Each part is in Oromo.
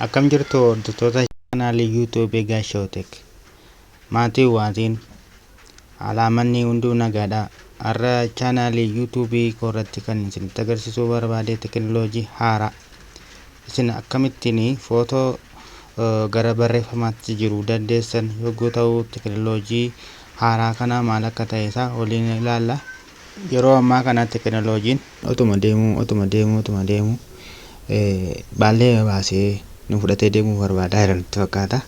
Akkam jirtu hordoftoota chaanaalii YouTube Gaashaw Tech. Maatii waatiin alaamanni hunduu nagaadha. Har'a chaanaalii YouTube koo irratti kan isinitti agarsiisuu barbaade teekinooloojii haaraa. Isin akkamittiin footoo gara barreeffamaatti jijjiiruu dandeessan yogguu ta'u, teekinooloojii haaraa kana maal akka ta'e isaa waliin ilaalla. Yeroo ammaa kana teekinooloojiin otuma deemuu otuma deemuu otuma deemuu baallee baasee nu fudhatee deemuu barbaadaa jira natti fakkaata.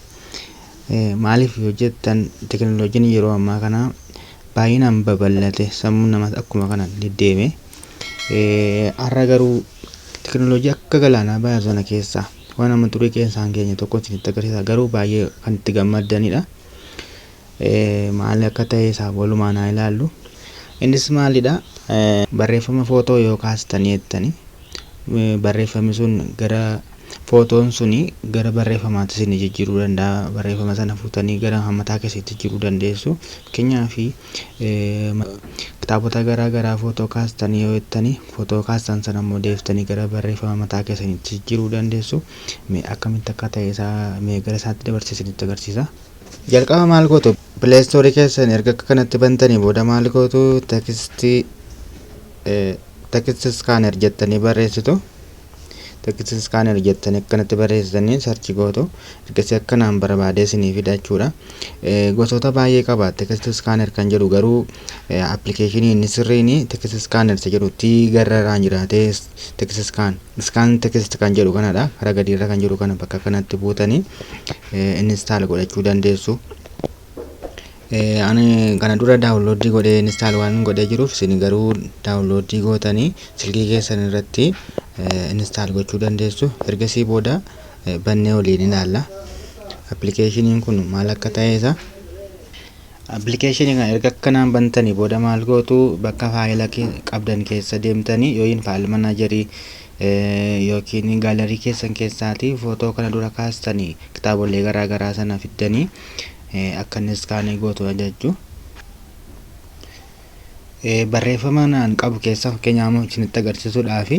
Maaliif yoo jettan, teekinooloojiin yeroo ammaa kana baay'inaan babal'ate, sammuun namaas akkuma kana deddeeme. Har'a garuu teekinooloojii akka galaanaa baay'atu sana keessaa waan amma xurii keessaan keenya tokko isinitti agarsiisa, garuu baay'ee kan itti gammaddanidha. Maal akka ta'e isaaf walumaan haa ilaallu. Innis maalidha? Barreeffama footoo yoo kaastanii jettanii, barreeffamni sun gara footoon suni gara barreeffamaatti isin jijjiiruu danda'a. Barreeffama sana fuutanii gara mataa keessatti jijjiiruu dandeessu. Fakkeenyaaf, kitaabota garaa garaa footoo kaastanii yoo jettanii, footoo kaastan sana immoo deebiftanii gara barreeffama mataa keessanitti jijjiiruu dandeessu. Mee akkamitti akka ta'e isaa mee gara isaatti dabarsee isinitti agarsiisa. Jalqaba maal gootu? Play Store keessan erga akka kanatti bantanii booda maal gootu? Text scanner jettanii barreessitu. Text scanner jettanii akkanatti barreessitanii search gootu. Ergasii akkanaan barbaadee isinii fida jechuudha. Gosoota baay'ee qaba text scanner kan jedhu, garuu appilikeeshinii inni sirriin text scanner isa jedhu T gararraan jiraatee text scan scan text kan jedhu kanadha. Karaa gadiirra kan jiru kana bakka kanatti buutanii install godhachuu dandeessu. Ani kana dura download godhee install waan godhee jiruuf, isin garuu download gootanii silkii keessan irratti install gochuu dandeessu. Ergasii booda bannee waliin ilaalla. Appilikeeshiniin kun maal akka ta'e isa. Appilikeeshinii kana erga akkanaan bantanii booda maal gootu? Bakka faayila qabdan keessa deemtanii, yookiin file managerii yookiin gallery keessan keessaatii footoo kana dura kaastanii kitaabolee garaa garaa sana fiddanii akka inni scan gootu ajajju. Barreeffama naan qabu keessa, fakkeenyaaf, isinitti agarsiisuudhaaf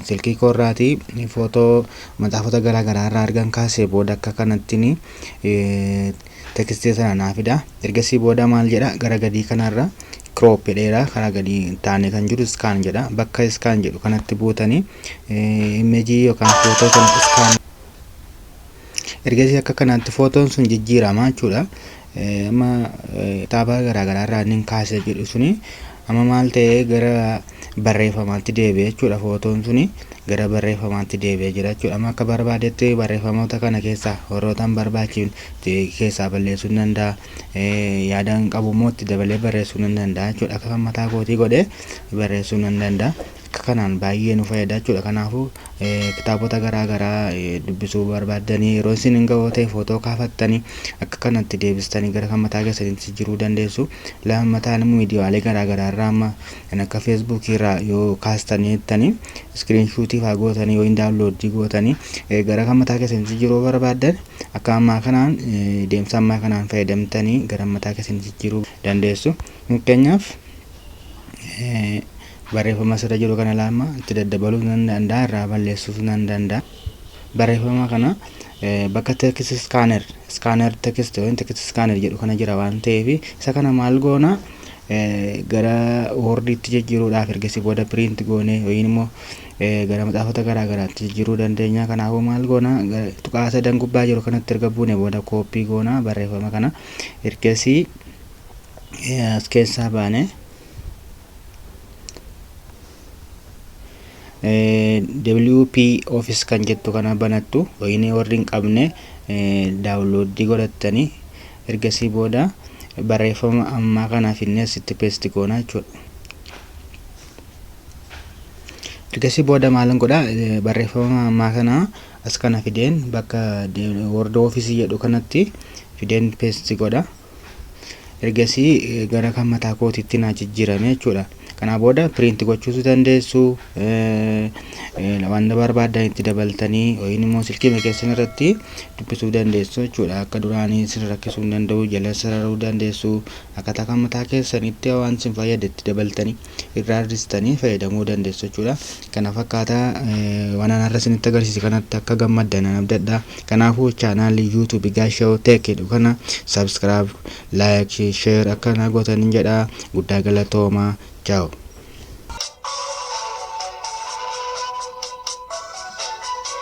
silkii koorraatii footoo maxaafota garaa garaa irraa argan kaasee booda akka kanattiin textii sana naa fida. Ergasii booda maal jedha? Gara gadii kanarra crop jedheera. Karaa gadii taanee kan jiru scan jedha. Bakka scan jedhu kanatti buutanii imageii yookaan footoo sana scan. Ergasii akka kanaatti footoon sun jijjiirama jechuudha. Amma kitaaba garaa garaa irraa inni kaasee jedhu suni amma maal ta'ee gara barreeffamaatti deebi'e jechuudha. Footoon suni gara barreeffamaatti deebi'ee jira jechuudha. Amma akka barbaadetti barreeffamoota kana keessaa warroota hin barbaachifne keessaa balleessuu ni danda'a. Yaada hin qabu immoo itti dabalee barreessuu ni danda'a jechuudha. Akka kan mataa kootii godhee barreessuu ni danda'a. Akka kanaan baay'ee nu fayyada jechuudha. Kanaafuu kitaabota garaa garaa dubbisuu barbaaddanii, yeroo isin hin ga'oo ta'e footoo kaafattanii akka kanatti deebistanii gara kan mataa keessanitti jijjiiruu dandeessu. Lammataan immoo miidiyaalee garaa garaa irraa, amma kan akka Facebookii irraa yoo kaastanii jettanii, screenshotii fa'aa gootanii yookiin downloadii gootanii gara kan mataa keessanitti jijjiiruu barbaaddan, akka ammaa kanaan deemsa ammaa kanaan fayyadamtanii gara mataa keessanitti jijjiiruu dandeessu. Fakkeenyaaf, barreeffama asirra jiru kana lama itti daddabaluu nan danda'a, irraa balleessuus nan danda'a. Barreeffama kana bakka text scanner, scanner text yookiin text scanner jedhu kana jira waan ta'eef, isa kana maal goona? Gara Wordiitti jijjiiruudhaaf, ergasii booda print goone yookiin immoo gara maxaafota garaa garaatti jijjiiruu dandeenya. Kanaafuu maal goona? Tuqaa sadan gubbaa jiru kanatti erga buune booda copy goona barreeffama kana. Ergasii as keessaa baane WP Office kan jettu kana banattu, yookiin warri hin qabne downloadii godhattanii, ergasii booda barreeffama ammaa kana finnee asitti paste goona jechuudha. Ergasii booda maalan godha? Barreeffama ammaa kana as kana fideen bakka Word Office jedhu kanatti fideen paste godha. Ergasii gara kan mataa kootiitti naa jijjiirame jechuudha. Kanaa booda print gochuus dandeessu, wanta barbaaddan itti dabaltanii yookiin immoo silkii keessan irratti dubbisuu dandeessu jechuudha. Akka duraanii isin rakkisuu hin danda'u, jala sararuu dandeessu. Akkaataa kan mataa keessanitti waan isin fayyade itti dabaltanii irraa hir'istanii fayyadamuu dandeessu jechuudha. Kana fakkaataa waan ani har'a isinitti agarsiise kanatti akka gammaddan nan abdadha. Kanaafuu chaanaalii YouTube Gaashaw Tech jedhu kana subscribe, like, share akka na gootan jedha. Guddaa galatoomaa. Ciao.